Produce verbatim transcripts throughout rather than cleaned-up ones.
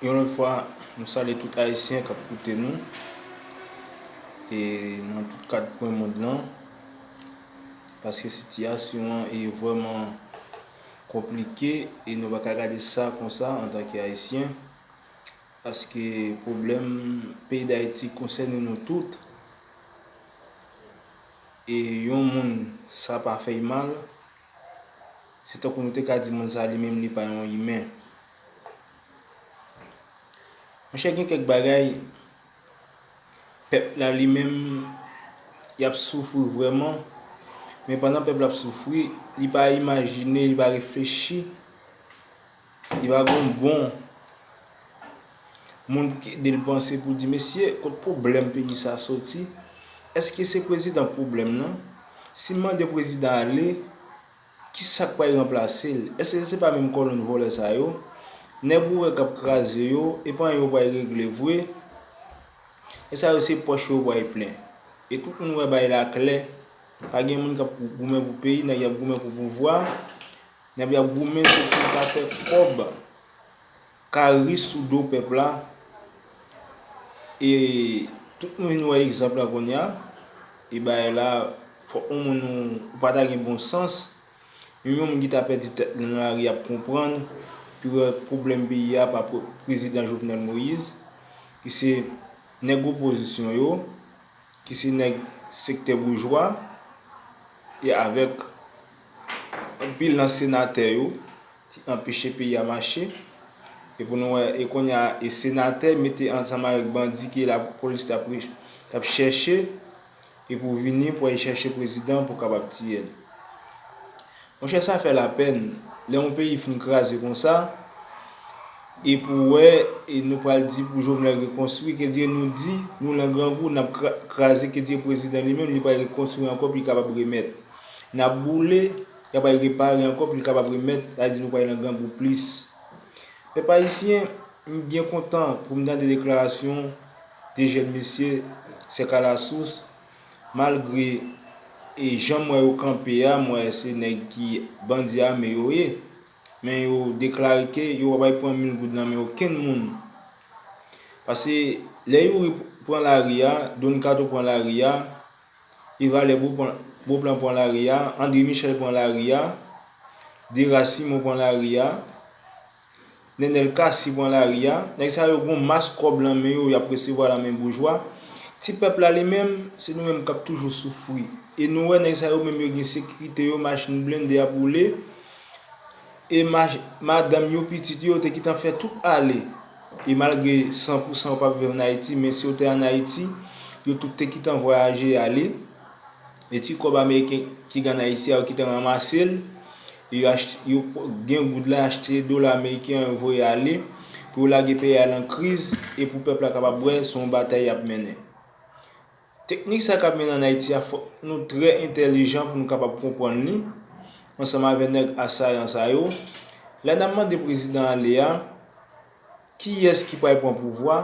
Yon lòt fwa, nou salye tout Ayisyen k ap koute nou e nan tout kat kwen mond lan, paske sitiyasyon an e vrèman konplike e nou pa ka gade sa konsa antanke Ayisyen, paske pwoblèm peyi Dayiti konsène nou tout. E yon moun sa pa fè l mal, se tankou nou te ka di moun sa li menm li pa yon imen. Monchè, gen kèk bagay, pèp la li menm, y ap soufri vrèman, men pandan pèp la ap soufri, li pa imajine, li pa reflechi, li pa gen yon bon moun pou ki ede l panse, pou l di, mesye, kot pwoblèm peyi sa soti? Èske se prezidan k pwoblèm nan? Si m mande prezidan ale, kisa k pral ranplase l? Èske se pa menm kòlonn vòlè sa yo? Nèg ou wè k ap kraze yo, e pa anyen yo pral regle vre. E sa yo se pòch yo pral plen. E tout moun wè bagay la klè. Pa gen moun k ap goumen pou peyi, nèg y ap goumen pou pouvwa. Nèg y ap goumen se pou yo ka fè kòb, ka ri sou do pèp la. E tout moun vin wè egzanp lan kounye a. E bagay la, fòk yon moun ou, ou pa ta gen bon sans. Menm yon moun ki ta pèdi tèt li nan lari ap konprann, pi wè pwoblèm peyi a pa pre-, prezidan Jovenel Moïse, ki se nèg opozisyon yo, ki se nèg sektè boujwa, e avèk anpil nan senatè yo ki anpeche peyi a mache. E pou nou wè, e kounye a, e senatè mete ansanm avèk bandi ke lapolis t ap re-, t ap chèche, e pou vini pou al chèche prezidan pou kapab tiye l. Monchè, sa fè lapèn lè yon peyi fin kraze konsa, e pou wè, e nou pral di pou Jovenel rekonstwi, ke Dye nou di, nou nan grangou, n ap kra-, kraze, ke Dye prezidan li menm, li pral rekonstwi ankò, pou li kapab remèt. N ap boule, y ap al repare ankò, pou li kapab remèt, sa vle di nou pral nan grangou plis. Pèp ayisyen, m byen kontan pou m tande deklarasyon de jèn mesye Sèk Alasous, malgre e jan m wè yo kanpe a, m wè se nèg ki bandi ame yo ye, men yo deklare ke yo pa pral pran mil goud nan men okenn moun. Paske lè Youri pran lari a, Don Kato pran lari a, Evalè Beauplan, Beauplan pran lari a, André Michel pran lari a, Dera Simon pran lari a, Nenel Cassy pran lari a. Nèg sa yo gon mas kòb nan men yo, y ap resevwa nan men boujwa. Ti pèp la li menm, se nou menm k ap toujou soufri. E nou wè nèg sa yo menm yo gen sekirite yo, machin blende ap woule. E mach-, madanm yo, pitit yo, te gentan fè tout ale. E malgre san pou san yo p ap viv ann Ayiti, men si yo te ann Ayiti, yo tout te gentan vwayaje ale. E ti kòb ameriken ki gen ann Ayiti a, yo gentan ranmase l. E yo achte, yo p-, gen goud la, achte dola ameriken an, yo voye ale. Pou yo lage peyi a nan kriz, e pou pèp la kapab wè se yon batay y ap mennen. Teknik sa k ap mennen ann Ayiti a, fòk nou trè entèlijan pou nou kapab konprann li, ansanm avèk nèg asayan sa yo. Lè n ap mande prezidan ale a, kiyès ki pral pran pouvwa?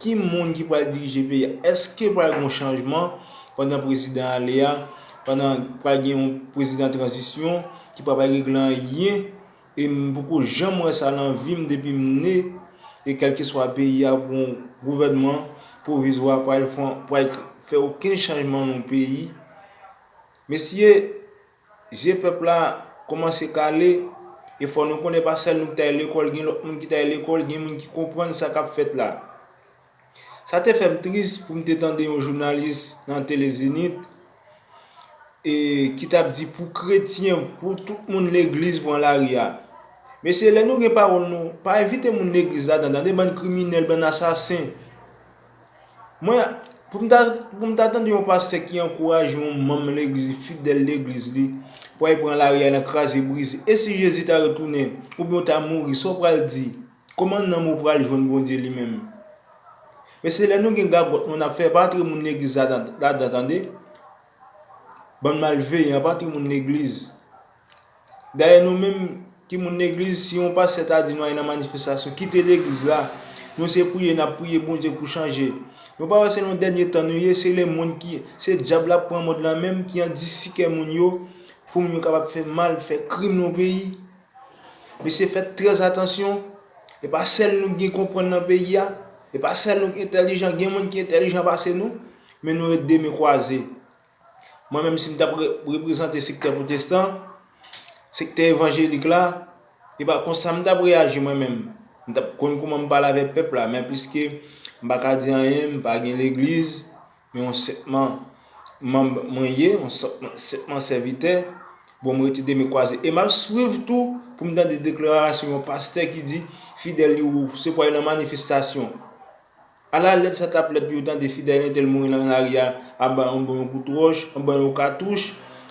Ki moun ki pral dirije peyi a? Èske pral gen yon chanjman pandan prezidan ale a? Pandan pral gen yon prezidan tranzisyon ki pa pral regle anyen? E m poko janm wè sa nan vi m depi m ne. E kèlkeswa peyi a, pou yon gouvènman pwovizwa pral fè, pral fè okenn chanjman nan yon peyi. Mesye, zye pèp la kòmanse kale. E fò nou konnen pa sèl nou ki t al lekòl, gen lòt moun ki t al lekòl, gen moun ki konprann sa k ap fèt la. Sa te fè m tris pou m te tande yon jounalis nan Tele Zenith, e ki t ap di pou kretyen, pou tout moun legliz pran lari a. Mesye, lè nou gen pawòl nou, pa envite moun legliz ladan, tande, bann kriminèl, bann asasen. Mwen, pou m ta, pou m ta tande yon pastè ki ankouraje yon manm legliz, fidèl legliz li, pou al pran lari a nan kraze brize, e si Jezi ta retounen, oubyen w ta mouri, sa w pral di? Kòman nanm ou pral jwenn Bondye li menm? Mesye, lè nou gen gagòt nou n ap fè, pa antre moun legliz ladan, ladan, tande. Bann malveyan, pa antre moun legliz. Dayè nou menm ki moun legliz, si yon pastè ta di nou al nan manifestasyon, kite legliz la. Nou se priye n ap priye Bondye pou chanje. Nou pa wè se nan dènye tan nou ye, se lemonn ki, se dyab la pran mond lan menm, ki andisi kè moun yo, pou moun yo kapab fè mal, fè krim nan peyi. Mesye, fè trè atansyon. E pa sèl nou ki gen konprann nan peyi a. E pa sèl nou ki entèlijan. Gen moun ki entèlijan pase nou, men nou ret de men kwaze. Mwen menm, si m t ap re- reprezante sektè pwotestan, sektè evanjelik la, e pa konsa m t ap reyaji mwen menm. M t ap konn kouman m pale avèk pèp la, men pliske m pa ka di anyen, m pa gen legliz, men yon senpman manm mwen ye, yon senpman, senpman sèvitè. Bon, m rete de men kwaze. E m ap swiv tou pou m tande deklarasyon yon pastè ki di fidèl li ou se pral nan manifestasyon. Alalèd sa t ap lèd pou yo tande fidèl entèl mouri nan lari a, anba yon bon yon kout wòch, anba yon katouch.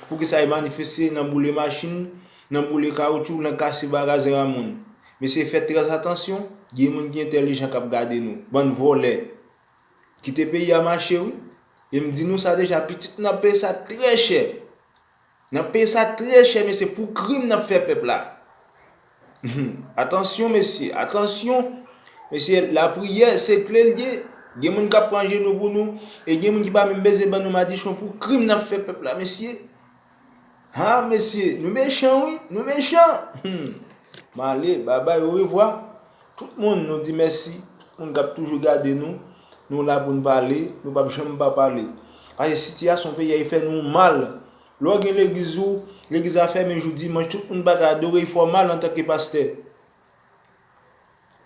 Poukisa yo manifeste nan boule machin, nan boule kawoutchou, nan kase bagay a moun? Mesye, fè trè atansyon, gen moun ki entèlijan k ap gade nou. Bann vòlè. Kite peyi a mache, wi. E m di nou sa deja, pitit n ap peye sa trè chè. N ap peye sa trè chè, mesye, pou krim n ap fè pèp la. Atansyon, mesye, atansyon. Mesye, lapriyè, se kle l ye. Gen moun k ap pran jenou pou nou, e gen moun ki pa menm bezwen ban nou madichon pou krim n ap fè pèp la, mesye. Ha, mesye, nou mechan, wi, nou mechan. M ale, babay, orevwa. Tout moun, nou di mèsi. Tout moun k ap toujou gade nou, nou la pou n pale, nou p ap janm pa pale. Paske sitiyasyon peyi a, e fè nou mal. Lè w gen legliz ou, legliz la fèmen jou dimanch, tout moun pa ka adore, e fè w mal antanke pastè.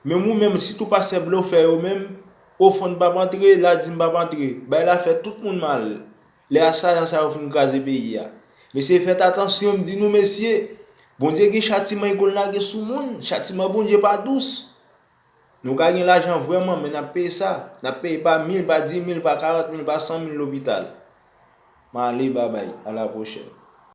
Menm ou menm, sitou pastè blofè yo menm, ofrann p ap antre, ladim p ap antre. Bagay la fè tout moun mal. Lè asayan sa yo fin kraze peyi a. Mesye, fèt atansyon, m di nou, mesye. Bondye gen chatiman li konn lage sou moun. Chatiman Bondye pa dous. Nou ka gen lajan vrèman, men n ap peye sa. N ap peye pa mil, pa dis mil, pa karant mil, pa san mil lopital. M ale, babay. A la pwochèn.